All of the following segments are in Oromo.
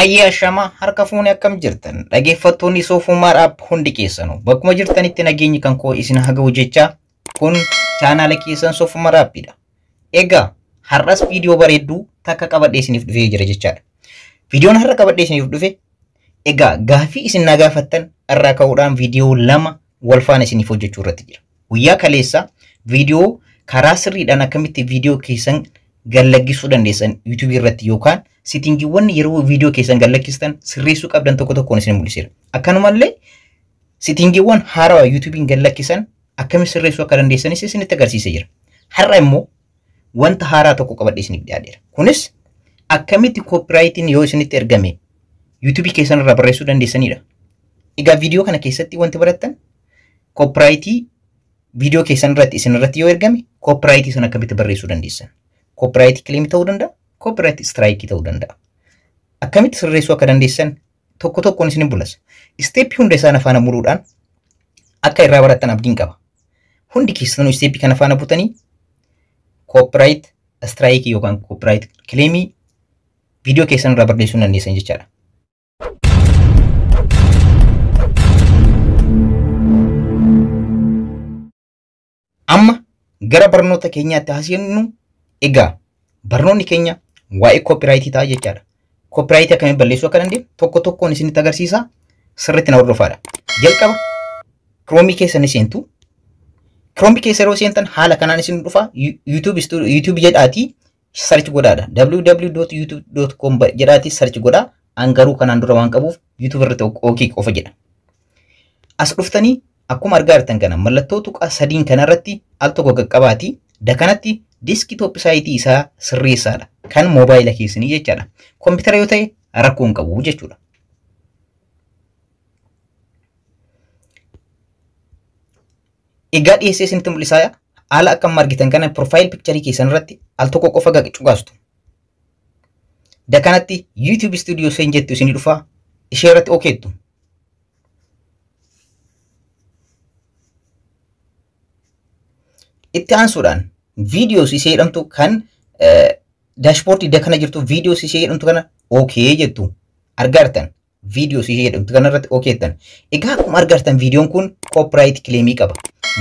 Hayyee ashamaa harka fuunee akkam jirtan dhaggeeffattoonni Soofumar App hundi keessanuu bakkuma jirtanitti nageenyi kan koo isin haa ga'u jechaa kun chaanaala keessan Soofumar Appidha. Egaa har'as viidiyoo bareedduu takka qabadhee isiniif dhufee jira jechaadha. Viidiyoon har'a qabadhee isiniif dhufe egaa gaafii isin na gaafattan irraa ka'uudhaan viidiyoo lama wal faana isiniif hojjechuu irratti jira. Guyyaa kaleessa viidiyoo karaa sirriidhaan akkamitti viidiyoo keessan gallakkisuu dandeessan YouTube irratti yookaan sitingiiwwan yeroo viidiyoo keessan gallakkistan sirreessuu qabdan tokko tokkoon isin mul'iseera. Akkanumallee sitingiiwwan haarawaa YouTube'n gallakkisan akkamitti sirreessuu akka dandeessanis isinitti agarsiisee jira. Har'a immoo wanta haaraa tokko qabadhee isiniif dhiyaadheera. Kunis akkamitti koopiraayitiin yoo isinitti ergame YouTube keessan irraa barreessuu dandeessanidha. Egaa viidiyoo kana keessatti wanti barattan koopiraayitii viidiyoo keessan irratti isin irratti yoo ergame koopiraayitii sana akkamitti barreessuu dandeessan. Koopiraayitii kileemii ta'uu danda'a, koopiraayitii istiraayikii ta'uu danda'a. Akkamitti sirreessuu akka dandeessan tokko tokkoon isin mul'isa. Isteeppii hunda isaan faana muruudhaan akka irraa barattan abdiin qaba. Hundi keessanuu isteeppii kana faana butanii koopiraayit istiraayikii yookaan koopiraayit kileemii viidiyoo keessan irraa barreessuu dandeessan jechaadha. Amma gara barnoota keenyaatti haasofnu. Egaa barnoonni keenya waa'ee koopiraayitii ta'a jechaadha. Koopiraayitii akkamiin balleessuu akka dandeenyu tokko tokkoon isinitti agarsiisa. Sirriitti na hordofaadha. Jalqaba Kiroomii keessa ni seentu. Kiroomii keessa yeroo seentan haala kanaan isin dhufa. YouTube jedhaatii search godhaadha. www.youtube.com jedhaatii search godhaa. An garuu kanaan dura waan qabuuf YouTube irratti OK qofa jedha. As dhuftanii akkuma argaa jirtan kana mallattoo tuqaa sadiin kanarratti al tokko qaqqabaatii dakanatti diskitoop saayitii isaa sirreessaadha. Kan moobaayila keessanii jechaadha. Kompiitara yoo ta'e rakkoo hin qabu jechuudha. Egaa dhiyeessee isinitti mul'isaa haala akka amma argitan kana piroofaayil pikcharii keessan irratti al tokko qofa cuqaastu. Dakanatti YouTube Studio seen jettu isinii dhufaa ishee irratti okeettu. Itti aansuudhaan viidiyoos ishee jedhamtu kan daashboordii dakana jirtu viidiyoos ishee jedhamtu kana okee jettu argaa jirtan viidiyoos ishee jedhamtu kana irratti okee jettan. Egaa akkuma argaa jirtan viidiyoon kun koopiraayit kileemii qaba.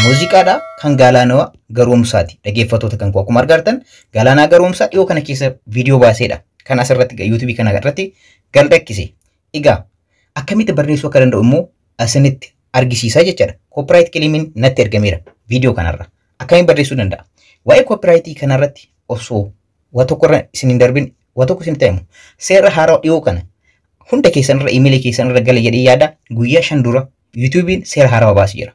Muuziqaadha kan Galaanaa Garoomsaati. Dhaggeeffattoota kan koo akkuma argaa jirtan Galaanaa Garoomsaa dhiyoo kana keessa viidiyoo baaseedha. Kan asirratti yuutuubii kana irratti gad-lakkise. Egaa akkamitti barreessuu akka danda'u immoo isinitti argisiisaa jechaadha. Koopiraayit kileemiin natti ergameera viidiyoo kanarra. Akkamiin barreessuu danda'a? Waa'ee koopiraayitii kanarratti osoo waa tokko irra isin hin darbin waa tokko isin ta'emu seera haaraa dhiyoo kana hunda keessan irra imeelii keessan irra gala jedhee yaada guyyaa 5 dura yuutuubiin seera haaraa baasee jira.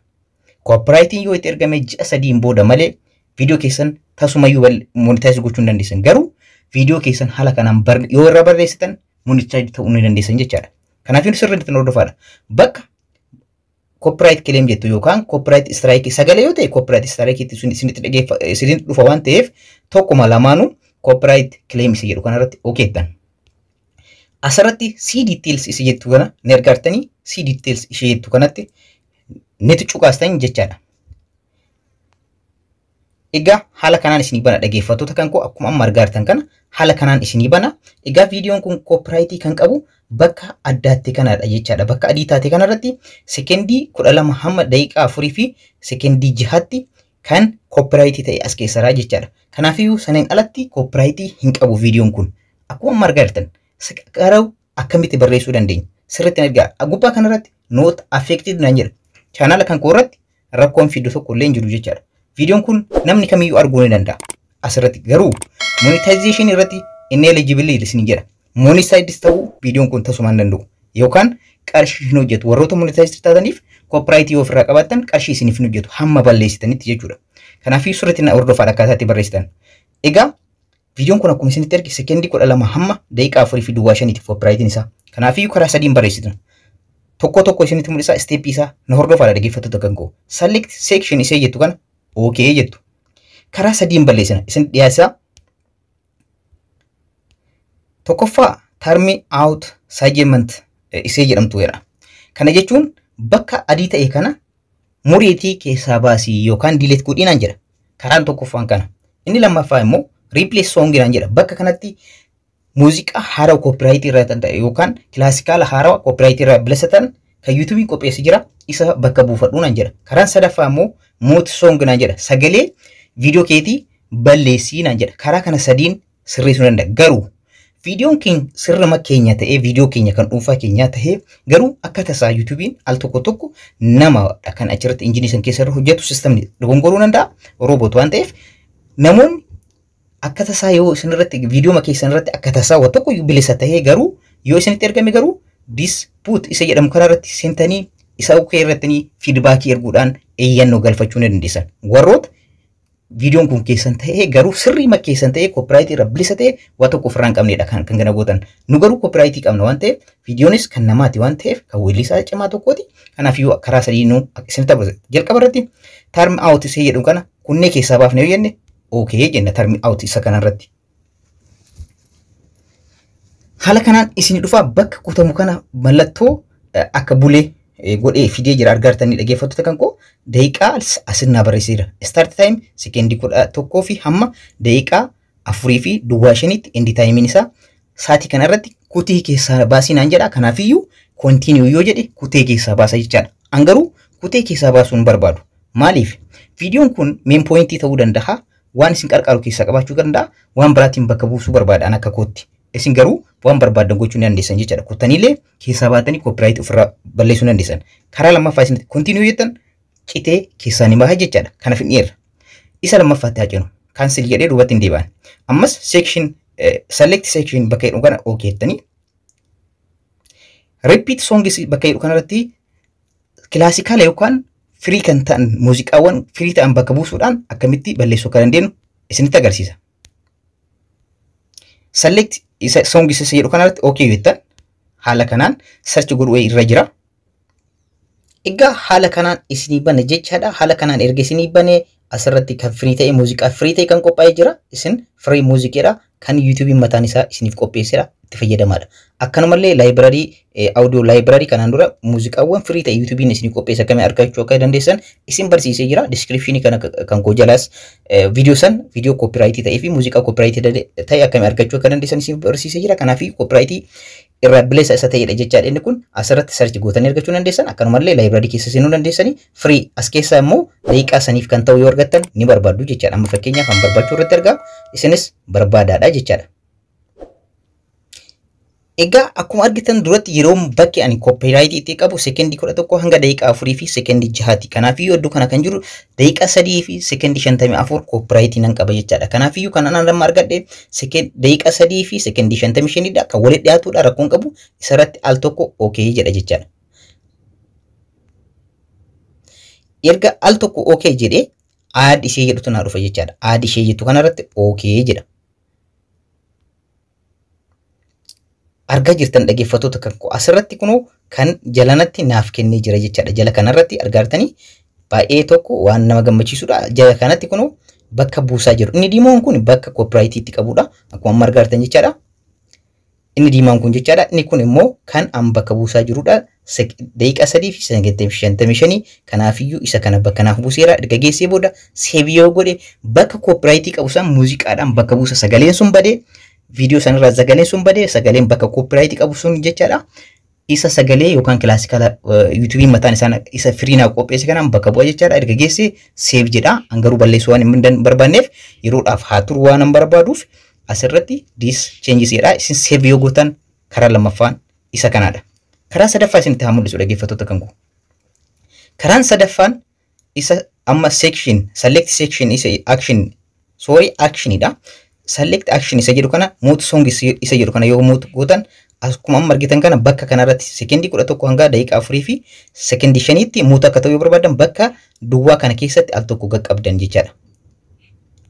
Koopiraayitiin yoo itti ergame ji'a 3 booda malee viidiyoo keessan tasumayyuu monitaayiz gochuu hin dandeessan. Garuu viidiyoo keessan haala kanaan yoo irra barreessitan monitaayiz ta'uu ni dandeessan jechaadha. Kanaafuu sirriitti hordofaadha. Bakka koopiraayit kileem jettu yookaan koopiraayit istiraayikii sagalee yoo ta'e koopiraayit istiraayikii isinitti dhufa waan ta'eef tokkuma lamaanuu koopiraayit kileem isa jedhu kanarratti okeettan. Asirratti C details isa jettu kana ni argartanii C details ishee jettu kanatti nitti cuqaastan jechaadha. Egaa haala kanaan isinii bana dhaggeeffattoota kan koo akkuma amma argaa jirtan kana haala kanaan isinii bana. Egaa viidiyoon kun koopiraayitii kan qabu bakka addaatti kanadha jechaadha. Bakka adii taate kanarratti sekendii 12 hamma daqiiqaa 4 fi sekendii 6tti kan koopiraayitii ta'e as keessaraa jechaadha. Kanaafiyyuu saneen alatti koopiraayitii hin qabu viidiyoon kun. Akkuma amma argaa jirtan garuu akkamitti barreessuu dandeenya? Sirriitti argaa. Gubbaa kanarratti not affected naan jedha. Chaanaala kan koo irratti rakkoon fiddu tokko illee hin jiru jechaadha. Viidiyoon kun namni kamiyyuu arguu ni danda'a. Asirratti garuu monetization irratti ineligible isin jedha. Monetize ta'uu viidiyoon kun tasuma hin danda'u. Yookaan qarshii hin hojjetu. Warroota monetize taataniif koopiraayitii yoo ofirraa qabaattan qarshii isiniif hin hojjetu hamma balleessitanitti jechuudha. Kanaafuu sirriitti na hordofaadha akkaataa itti barreessitan. Egaa viidiyoon kun akkuma isinitti erge sekendii 12 hamma daqiiqaa 4 fi duwwaa 5 koopiraayitiin isaa. Kanaafuu karaa sadiin barreessitan. Tokko tokko isinitti mul'isa isteeppii isaa na hordofaadha dhaggeeffattoota kan koo. Select section ishee jettu kana okee jettu. Karaa sadiin balleessina isin dhiyaasa. Tokkoffaa term out segment ishee jedhamtu jedha. Kana jechuun bakka adii ta'e kana muriitii keessaa baasii yookaan delete godhii naan jedha. Karaan tokkoffaan kana. Inni lammaffaa immoo replace song naan jedha. Bakka kanatti Muuziqaa haarawaa copyright irraa ta'e yookaan classical haarawaa copyright irraa bilisa ta'an kan YouTubeiin qopheesse jira, isa bakka buufadhuu naan jedha. Karaan sadaffaa immoo mute song naan jedha. Sagalee viidiyoo keetii balleessii naan jedha. Karaa kana sadiin sirreessuu danda'a. Garuu viidiyoon keenya sirrama keenya ta'ee, viidiyoo keenya kan dhuunfaa keenyaa ta'ee, garuu akka tasaa YouTubeiin al tokko tokko namadha kan achirratti injinii san keessa hojjetu, systemni dogongoruu danda'a, robot waan ta'eef. Namoonni akka tasaa yoo isinirratti, viidiyoo keessan irratti akka tasaa waan tokko bilisa ta'ee garuu yoo isinitti ergame, garuu dispute isa jedhamu karaa irratti seentanii isa okay irratti feedback erguudhaan eeyyannoo galfachuu ni dandeessan. Warroota viidiyoon kun keessan ta'ee garuu sirrii keessan ta'ee, copyright irra bilisa ta'e, waa tokko ofirraa hin qabnedha kan kana gootan. Nu garuu copyright qabna waan ta'eef, viidiyoonis kan namaati waan ta'eef, kan weellisaa cimaa tokkooti. Kanaaf iyyuu karaa sadii nu isinitti agarsiisa. Jalqaba irratti trim out isa jedhu kana kunnee keessaa baafne yoo jenne, okay jenna trim out isa kanarratti. Haala kanaan isin dhufaa, bakka kutamu kana mallattoo akka bulee godhee fidee jira. Argaartanii dhaggeeffattoota kan koo, daqiiqaa asinnaa barreesseera. Start time sekendii 11 fi hamma daqiiqaa 4:05tti, end timeiin isaa saatii kana irratti kutii keessaa baasii naan jedha. Kanaafiyyuu continue yoo jedhe kutee keessaa baasa jechaadha. An garuu kutee keessaa baasuu hin barbaadu. Maaliif? Viidiyoon kun main point ta'uu danda'a. Waan isin qarqaaru keessaa qabaachuu danda'a. Waan biraatiin bakka buusuu barbaada an akka kootti. Isin garuu waan barbaaddan gochuu ni dandeessan jechaadha. Kuttaniilee keessaa baatanii copyright ofirraa balleessuu ni dandeessan. Karaa lammaffaa isinitti continue jettan, citee keessaa ni baha jechaadha. Kana fidneerra. Isa lammaffaatti haa ceenu. Cancel jedhee duubatti hin deebi'an. Ammas section, select section bakka jedhu kana okay jettanii, repeat songs bakka jedhu kanarratti classical yookaan free kan ta'an, muuziqaawwan free ta'an bakka buusuudhaan akkamitti balleessuu akka dandeenyu isinitti agarsiisa. Select isa songs isa jedhu kanarratti okay jettan, haala kanaan search godhuu irra jira. Egaa haala kanaan isinii bane jechaadha. Haala kanaan erga isinii bane, asirratti kan free ta'e, muuziqaa free ta'e kan qophaa'ee jira. Isin free muuziqeedha kan YouTubeiin mataan isaa isiniif qopheessedha, itti fayyadamaadha. Akkanumallee library, audio library kanaan dura muuziqaawwan free ta'e YouTubeiin isiniif qopheesse akkamii argachuu akka dandeessan isin barsiisee jira. Description kana kan koo jalaas viidiyoo san, viidiyoo copyright ta'ee fi muuziqaa copyright ta'e akkamii argachuu akka dandeessan isin barsiisee jira. Kanaaf copyright irraa bilisa isa ta'edha jechaadha. Inni kun asirratti search gootanii argachuu dandeessan. Akkanumallee library keessa seenuu dandeessanii, free as keessaa immoo daqiiqaa saniif kan ta'u yoo argattan ni barbaaddu jechaadha. Amma fakkeenyaaf kan barbaachuu irratti argaa, isinis barbaadaadha jechaadha. Egaa akkuma argitan duratti yeroo bakki ani copyright itti qabu sekendii 11 hanga daqiiqaa 4 fi sekendii 6ti. Kanaafiyyuu iddoo kana kan jiru daqiiqaa 3 fi sekendii 54 copyright nan qaba jechaadha. Kanaafiyyuu kan anaan amma argadhe daqiiqaa 3 fi sekendii 55dha. Kan walitti dhiyaatudha, rakkoon qabu, isarratti al tokko okay jedha jechaadha. Erga al tokko okay jedhee, add ishee jedhutu naa dhufa jechaadha. Add ishee jettu kanarratti okay jedha. Argaa jirtan dhaggeeffattoota kan koo, asirratti kunoo kan jalanatti naaf kennee jira jechaadha. Jala kanarratti argaa jirtanii, baay'ee tokko waan nama gammachiisudha. Jala kanatti kunoo bakka buusaa jiru. Inni diimaan kun bakka copyright itti qabudha. Akkuma amma argaa jirtan jechaadha. Inni diimaan kun jechaadha. Inni kun immoo kan an bakka buusaa jirudha. Daqiiqaa 3 fi 55, kanaafiyyuu isa kana bakka naaf buuseera. Erga geessee booda save yoo godhe, bakka copyright qabu san muuziqaadhaan bakka buusa. Sagaleen sun badee, viidiyoo sanarraa sagaleen sun badee, sagaleen bakka copyright qabu sun jechaadha. Isa sagalee yookaan classical YouTubeiin mataan isaan isa free naa qopheesse kanaan bakka bu'a jechaadha. Erga geesse save jedha. An garuu balleessuu waan hin barbaanneef, yeroodhaaf haa turu waan hin barbaaduuf, asirratti this changes jedha. Isin save yoo gootan, karaa lammaffaan isa kanaadha. Karaa sadaffaa isinitti haa mul'isu, dhaggeeffattoota kan koo. Karaan sadaffaan isa amma section, select section isa action, sorry, actionidha. Select action isa jedhu kana, mute song isa jedhu kana yoo mute gootan, akkuma amma argitan kana bakka kanarratti sekendii 11 hanga daqiiqaa 4 fi sekendii 5tti mute akka ta'u yoo barbaadan, bakka duwwaa kana keessatti al tokko qaqqabdan jechaadha.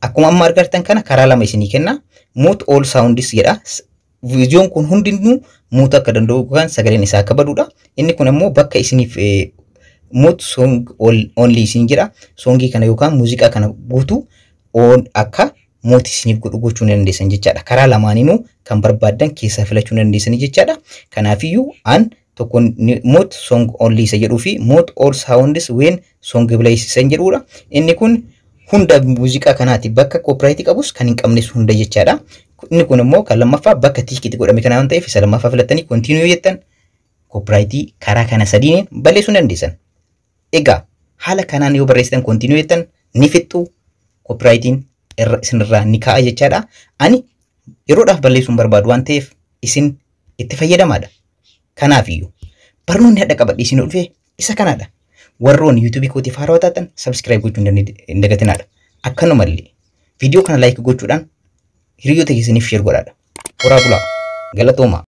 Akkuma amma argitan kana karaa lama isinii kenna. Mute all sounds jedha. Viidiyoon kun hundinuu mute akka danda'u yookaan sagaleen isaa akka badudha. Inni kun immoo bakka isiniif mute song only isin jedha. Songii kana yookaan muuziqaa kana guutuu on akka mute isiniif godhu gochuu ni dandeessan jechaadha. Karaa lamaaninuu kan barbaaddan keessaa filachuu ni dandeessanii jechaadha. Kanaafiyyuu an tokko mute song only isa jedhuu fi mute all sounds when song plays isa jedhudha. Inni kun hunda muuziqaa kanaati, bakka copyright qabus kan hin qabnes hunda jechaadha. Inni kun immoo kan lammaffaa bakka tick itti godhame kana waan ta'eef, isa lammaffaa filattanii continue jettan. Copyright karaa kana sadiin balleessuu dandeessan. Egaa haala kanaan yoo barreessitan, continue jettan, ni fixxu, copyrightiin isinirraa ni ka'a jechaadha. Ani yeroodhaaf balleessuun barbaadu waan ta'eef isin itti fayyadamaadha. Kanaafiyyuu barnoonni hadha qabadhe isin dhufe isa kanaadha. Warroon YouTubeii kootiif haarawaa taatan subscribe gochuun hin dagatinaadha. Akkanumallee viidiyoo kana like gochuudhaan hiriyoota keessaniif share godhaadha. Horaa bulaa, galatoomaa.